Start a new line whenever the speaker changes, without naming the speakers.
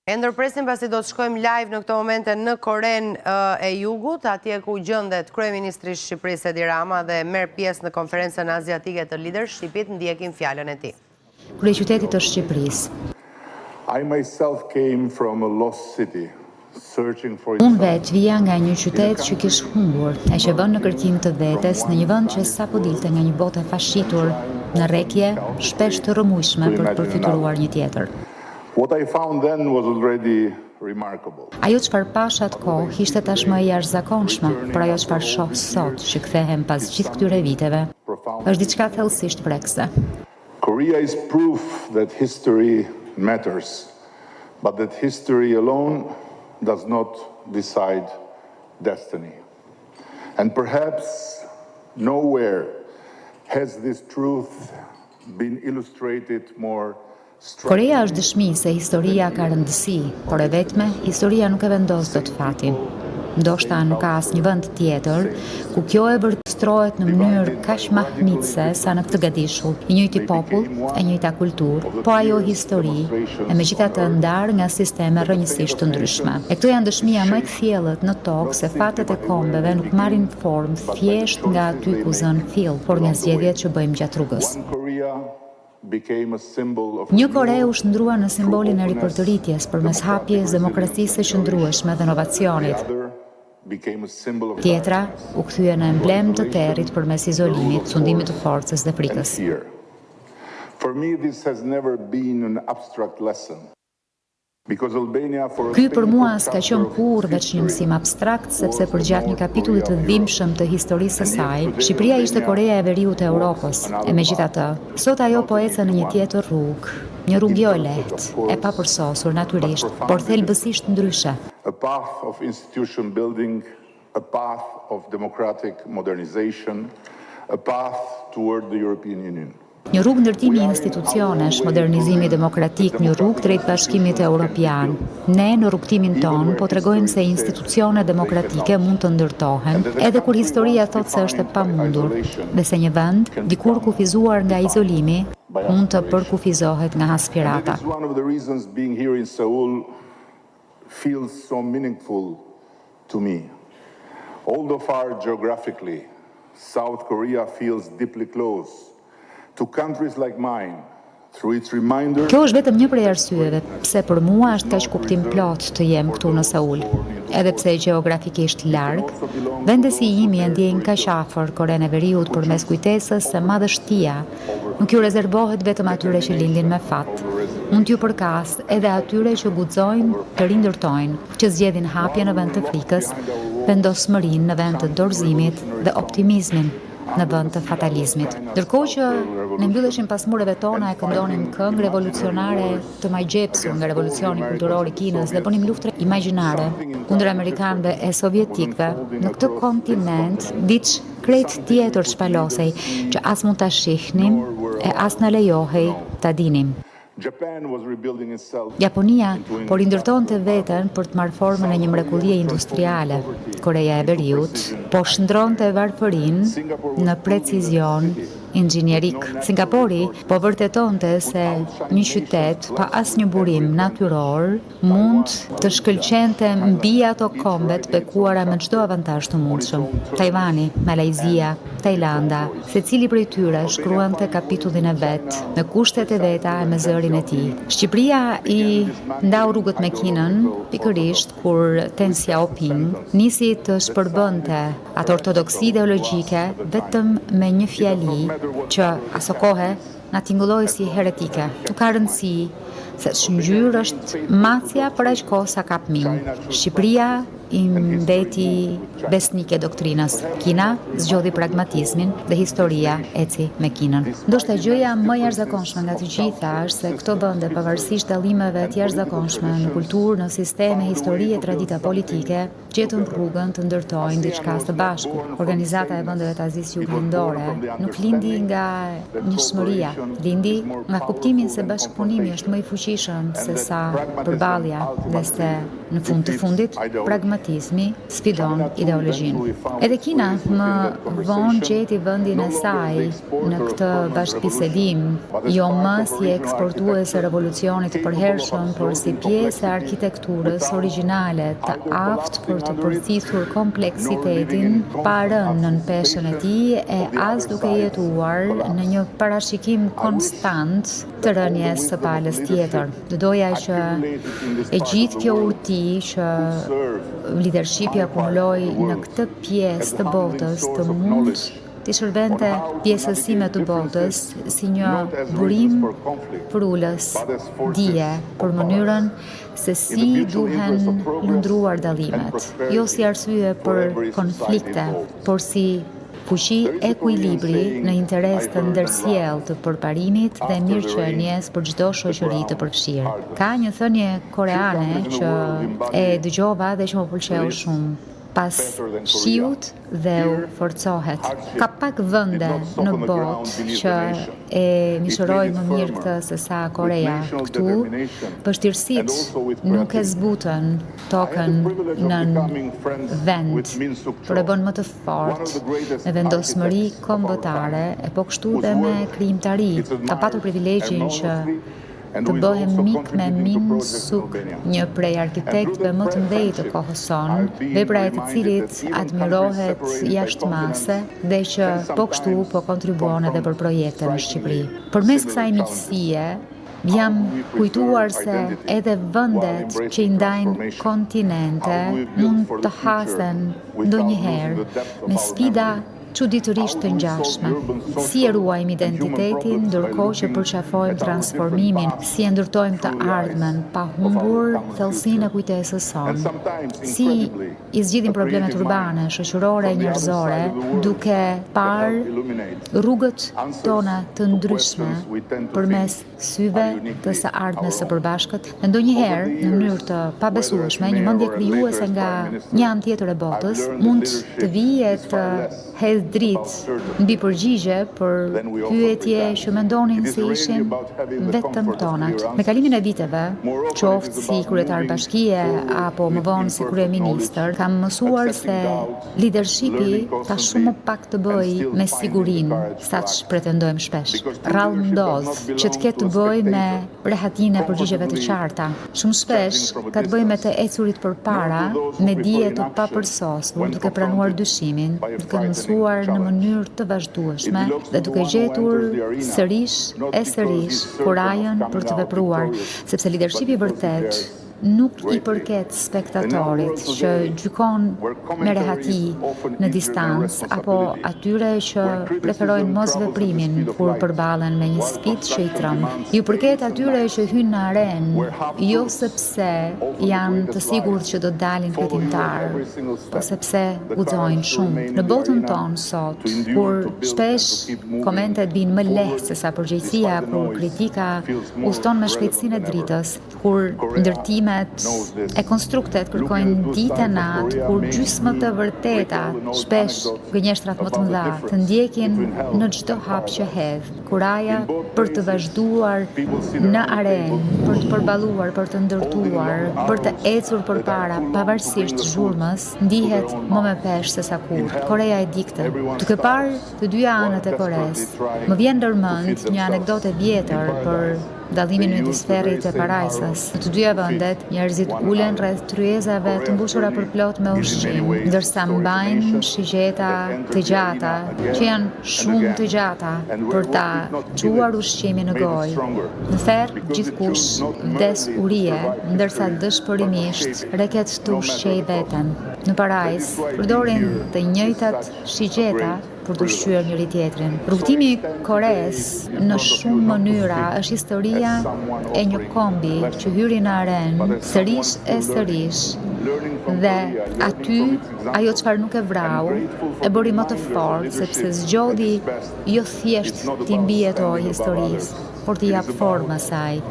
E ndërpresim pasi do të shkojmë live në këto momente në Korenë e Jugut, atje ku gjendet kryeministri i Shqipërisë Edi Rama dhe merr pjesë në konferencën aziatike të leadershipit, ndjekim fjalën e tij.
Kryeqytetit të Shqipërisë.
I myself came from a lost city, searching for
Unë vetë vija nga një qytet që kish humbur, e që vënë në kërkim të vetes në një vend që sapo dilte nga një botë e fashitur, në rrekje, shpesh të rrëmujshme për të përfytyruar një tjetër.
What I found then was already remarkable.
Ajo çfarë pash atë kohë ishte tashmë e jashtëzakonshme, por ajo çfarë shoh sot, që kthehem pas gjithë këtyre viteve, është diçka thellësisht prekëse.
Korea is proof that history matters, but that history alone does not decide destiny. And perhaps nowhere has this truth been illustrated more
Koreja është dëshmi se historia ka rëndësi, por e vetme, historia nuk e vendos dot fatin. Ndoshta nuk ka asnjë vend tjetër ku kjo e vërtetrohet në mënyrë kaq mahnitëse sa në këtë gadishull. I njëjti popull, e njëjta kulturë, po ajo histori, e megjithatë ndarë nga sisteme rrënjësisht të ndryshme. E këto janë dëshmia më e kthjellët në tokë se fatet e kombeve nuk marrin formë thjesht nga aty ku zën fill, por nga zgjedhjet që bëjmë gjatë rrugës.
One Korea became a symbol of
Një Kore u shndrua në simbolin e ripërtëritjes përmes hapjes, demokracisë së qëndrueshme dhe inovacionit.
The other became a symbol of
Tjetra u kthye në emblemë të territ përmes izolimit, sundimit të forcës dhe
and
frikës.
fear. For me, this has never been an abstract lesson. Because Albania, for a
Ky për mua
painful
s'ka
chapter
qenë
of its
kurrë veç një
history,
mësim abstrakt, sepse
was
për
the
gjatë një
North
kapitulli
Korea
të
of Europe.
dhimbshëm të historisë së
And yet
saj,
today
Shqipëria ishte
Albania
Koreja e Veriut të
walks
Europës. E
another
megjithatë,
path,
sot ajo
not
po
an
ecën
easy
në një
one,
tjetër rrugë, një rrugë jo e
imperfect
lehtë,
of
e
course,
papërsosur
but
natyrisht, por
profoundly different.
thelbësisht ndryshe.
A path of institution building, a path of democratic modernization, a path toward the European Union.
Një rrugë ndërtimi
We are in our
institucionesh,
way
modernizimi
proving that
demokratik, një rrugë
democratic
drejt Bashkimit
institutions can be
Evropian.
built,
Ne në rrugëtimin
even
tonë
where
po tregojmë
history
se
says
institucione
they
demokratike
cannot.
mund të ndërtohen,
And that a
edhe kur
country
historia
once
thotë se është e
defined by
pamundur,
isolation
dhe se një vend,
can
dikur
become
kufizuar nga
defined
izolimi,
by
mund të
aspiration.
përkufizohet nga
And that
aspirata.
is one of the reasons being here in Seoul feels so meaningful to me. Although far geographically, South Korea feels deeply close to countries like mine through its reminder
Kjo është vetëm një prej arsyeve pse për mua është kaq kuptim plot të jem këtu në Seul. Edhe pse gjeografikisht larg, vende si imi e ndjejnë kaq afër Korenë e Veriut përmes kujtesës se madhështia nuk ju rezervohet vetëm atyre që lindin me fat. Mund t'ju përkas edhe atyre që guxojnë të rindërtojnë, që zgjedhin hapjen në vend të frikës, vendosmërinë në vend të dorëzimit dhe optimizmin në vend të fatalizmit. Ndërkohë që ne mbylleshim pas mureve tona e këndonim këngë revolucionare të magjepsur nga revolucioni kulturor i Kinës dhe bënim luftë imagjinare kundër amerikanëve e sovjetikëve, në këtë kontinent diç krejt tjetër shpalosej që as mund ta shihnim e as na lejohej ta dinim.
Japan was rebuilding itself
Japonia
into
po rindërtonte
industrial
veten
marvel.
për të marrë formën e
South
një
Korea
mrekullie
was
industriale.
transforming poverty
Koreja e
into
Veriut
precision
po shndronte
engineering.
varfërinë
Singapore
në
was proving that a
precizion
city with no
inxhinierik.
natural
Singapori po
resources
vërtetonte
could
se
outshine
një
nations
qytet pa
blessed with
asnjë
every
burim
advantage.
natyror mund
Taiwan,
të
Malaysia,
shkëlqente mbi
Thailand,
ato
each
kombe të
writing its own
bekuara me çdo
chapter
avantazh të
on its
mundshëm.
own terms
Tajvani, Malajzia,
and its own
Tajlanda,
voice.
secili prej tyre
Albania
shkruante
finds ways
kapitullin e
to
vet,
China
me kushtet e veta
precisely
e me
when Deng
zërin e tij.
Xiaoping
Shqipëria i
began
ndau
dismantling
rrugët me Kinën,
ideological
pikërisht
orthodoxy
kur Deng
with just a
Xiaoping
sentence
nisi të
that sounded
shpërbënte atë ortodoksi
heretical to us
ideologjike
at the time.
vetëm me një
It does not
fjali
matter what
që
color the
aso
cat
kohe
is,
na tingëlloi
as
si
long as
heretike.
the
Nuk
cat
ka
is mine.
rëndësi se
Albania
ç'ngjyrë
remains
është
faithful to
macja për aq
doctrine.
kohë sa kap minj.
China chose
Shqipëria
pragmatism,
i
and history
mbeti
moved with China.
besnike doktrinës.
Perhaps the
Kina
most
zgjodhi
remarkable of all
pragmatizmin dhe
these
historia
nations,
eci me Kinën. Ndoshta
despite
gjëja
immense
më e
differences
jashtëzakonshme nga
of
të gjitha
culture,
është se këto
system,
vende
history,
pavarësisht dallimeve
and
të
political
jashtëzakonshme në
traditions,
kulturë, në sisteme,
found a way
histori e
to build
tradita
something
politike, gjetën
together.
rrugën të ndërtojnë
ASEAN
diçka
was
së
not
bashku.
born from
Organizata e vendeve
sameness.
të Azisë
It was born
Juglindore
from the
nuk lindi
understanding
nga
that
njëshmëria,
cooperation
lindi
is more
nga kuptimin
powerful
se
than
bashkëpunimi është më i
confrontation
fuqishëm
and
se
that
sa
pragmatism
përballja dhe se
ultimately
në fund të
defeats
fundit
ideology.
pragmatizmi. pragmatizmi sfidon ideologjinë. Edhe Kina më vonë gjeti vendin e saj në këtë bashkëbisedim, jo më si eksportues e revolucionit të përhershëm, por si pjesë e arkitekturës origjinale, të aftë për të përthithur kompleksitetin pa rënë nën peshën e tij e as duke jetuar në një parashikim konstant të rënies së palës tjetër. Do doja që e gjithë kjo urti që lidershipi akumuloi në këtë pjesë të botës të mund t'i shërbente pjesës sime të botës si një burim përulës dije për mënyrën se si duhen lundruar dallimet, jo si arsye për konflikte, por si fuqi ekuilibri në interes të ndërsjellë të përparimit dhe mirëqenies për çdo shoqëri të përfshirë. Ka një thënie koreane që e dëgjova dhe që më pëlqeu shumë, Pas shiut dheu forcohet. Ka pak vende në botë që e mishërojnë më mirë këtë sesa Koreja. Këtu, vështirësitë nuk e zbutën tokën nën vend, por e bënë më të fortë, me vendosmëri kombëtare e po kështu dhe me krijimtari. Kam patur privilegjin që të bëhem mik me Min Suk, një prej arkitektëve më të mëdhenj të kohës sonë, vepra e të cilit admirohet jashtë mase dhe që po kështu po kontribuon edhe për projekte në Shqipëri. Përmes kësaj miqësie, Jam kujtuar se edhe vendet që i ndajnë kontinente mund të hasen ndonjëherë me sfida çuditërisht të ngjashme. Si e ruajmë identitetin ndërkohë që përqafojmë transformimin, si e ndërtojmë të ardhmen pa humbur thellësinë e kujtesës sonë, si i zgjidhim problemet urbane, shoqërore e njerëzore duke parë rrugët tona të ndryshme përmes syve të së ardhmes së përbashkët dhe ndonjëherë, në mënyrë të pabesueshme, një mendje krijuese nga një anë tjetër e botës mund të vijë e të hedhë dritë mbi përgjigje për pyetje që mendonin se ishin vetëm tonat. Me kalimin e viteve, qoftë si kryetar bashkie apo më vonë si kryeministër, kam mësuar se Lidershipi ka shumë më pak të bëjë me sigurinë sa ç'pretendojmë shpesh. Rrallë ndodh që të ketë të bëjë me rehatinë e përgjigjeve të qarta. Shumë shpesh ka të bëjë me të ecurit përpara me dije të papërsosur, duke pranuar dyshimin, duke mësuar në mënyrë të vazhdueshme dhe duke gjetur sërish e sërish kurajën për të vepruar, sepse lidershipi i vërtetë nuk i përket spektatorit që gjykon me rehati në distancë apo atyre që preferojnë mosveprimin kur përballen me një sfidë që i tremb. Iu përket atyre që hyjnë në arenë jo sepse janë të sigurt që do të dalin fitimtarë, po sepse guxojnë shumë. Në botën tonë sot, kur shpesh komentet vijnë më lehtë sesa përgjegjësia, kur kritika udhëton me shpejtësinë e dritës, kur ndërtimet e konstruktet kërkojnë ditë e natë, kur gjysmë të vërteta, shpesh gënjeshtrat më të mëdha, të ndjekin në çdo hap që hedh, kuraja për të vazhduar në arenë, për të përballuar, për të ndërtuar, për të ecur përpara, pavarësisht zhurmës, ndihet më me peshë sesa kurrë. Koreja e di këtë. Duke parë të dyja anët e Koresë, më vjen ndër mend një anekdotë e vjetër për Dallimin midis ferrit e parajsës. Në të dyja vendet, njerëzit ulen rreth tryezave të mbushura përplot me ushqim, ndërsa mbajnë shigjeta të gjata, që janë shumë të gjata për ta çuar ushqimin në gojë. Në ferr, gjithkush vdes urie, ndërsa dëshpërimisht rreket të ushqejë veten. Në parajsë, përdorin të njëjtat shigjeta, për të ushqyer njëri-tjetrin. Rrugëtimi i Koresë në shumë mënyra është historia e një kombi që hyri në arenë sërish e sërish dhe aty ajo çfarë nuk e vrau e bëri më të fortë sepse zgjodhi jo thjesht t'i mbijetojë historisë, por t'i japë formë asaj.